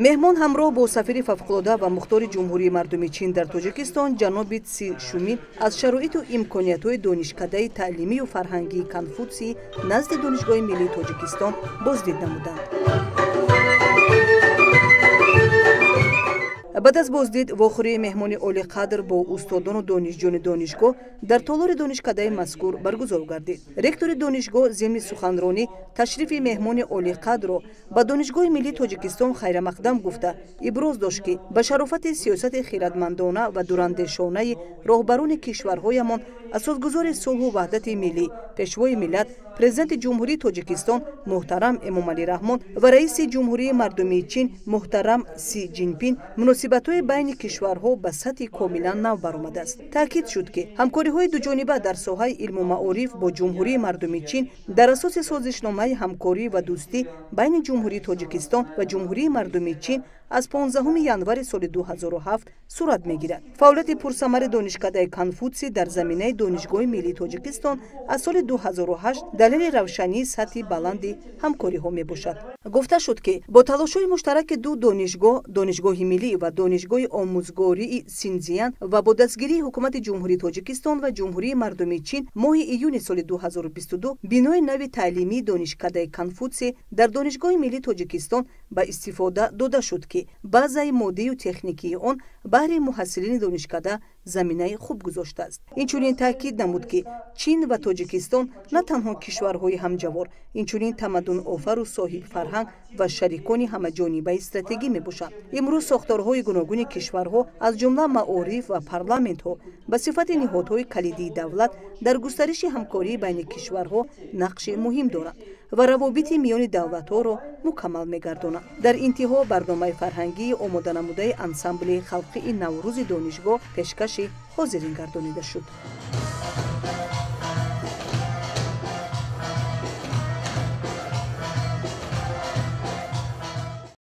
Меҳмон ҳамроҳ бо сафири фавқулода ва мухтори Ҷумҳурии Мардумии Чин дар Тоҷикистон ҷаноби Ци Шумин аз шароиту имкониятҳои донишкадаи таълимию фарҳангии Конфутсий назди Донишгоҳи миллии Тоҷикистон боздид намуданд. Баъд аз боздид, вохӯрии меҳмони олиқадр бо устодону донишҷӯёни донишгоҳ дар толори донишкадаи мазкур баргузор гардид. Ректори донишгоҳ зимни суханронӣ ташрифи меҳмони олиқадрро ба Донишгоҳи миллии Тоҷикистон хайрамақдам гуфта, иброз дошт, ки ба шарофати сиёсати хирадмандона ва дурандешонаи роҳбарони кишварҳоямон, асосгузори сулҳу ваҳдати миллӣ, Пешвои миллат, Президенти Ҷумҳурии Тоҷикистон муҳтарам Эмомалӣ Раҳмон ва Раиси Ҷумҳурии Мардумии Чин муҳтарам Си Ҷинпин, муносибатҳои байни кишварҳо ба сатҳи комилан нав баромадааст. Таъкид шуд, ки ҳамкориҳои дуҷониба дар соҳаи илму маориф бо Ҷумҳурии Мардумии Чин дар асоси созишномаи ҳамкорӣ ва дӯстӣ байни Ҷумҳурии Тоҷикистон ва Ҷумҳурии Мардумии Чин аз 15 январи соли 2007 сурат мегирад. Фаъолияти пурсамари донишкадаи Конфутсий дар заминаи Донишгоҳи миллии Тоҷикистон аз соли 2008 далели равшании сатҳи баланди ҳамкориҳо мебошад. Гуфта шуд, ки бо талошҳои муштараки ду донишгоҳ, Донишгоҳи миллӣ ва Донишгоҳи омӯзгории Синзиян, ва бо дастгирии Ҳукумати Ҷумҳурии Тоҷикистон ва Ҷумҳурии Мардумии Чин моҳи июни соли 2022 бинои нави таълимии донишкадаи Конфутсий дар Донишгоҳи миллии Тоҷикистон ба истифода дода шуд, ки базаи моддию техникии он баҳри муҳассилини донишкада заминаи хуб гузоштааст. Инчунин таъкид намуд, ки Чин ва Тоҷикистон на танҳо кишварҳои ҳамҷавор, инчунин тамаддунофару соҳибфарҳанг ва шарикони ҳамаҷонибаи стратегӣ мебошанд. Имрӯз сохторҳои гуногуни кишварҳо, аз ҷумла маориф ва парламентҳо, ба сифати ниҳодҳои калидии давлат дар густариши ҳамкории байни кишварҳо нақши муҳим доранд ва равобити миёни давлатҳоро мукаммал мегардонанд. Дар интиҳо барномаи фарҳангии омоданамудаи ансамбли халқии Наврӯзи донишгоҳ пешкаши ҳозирин гардонида шуд.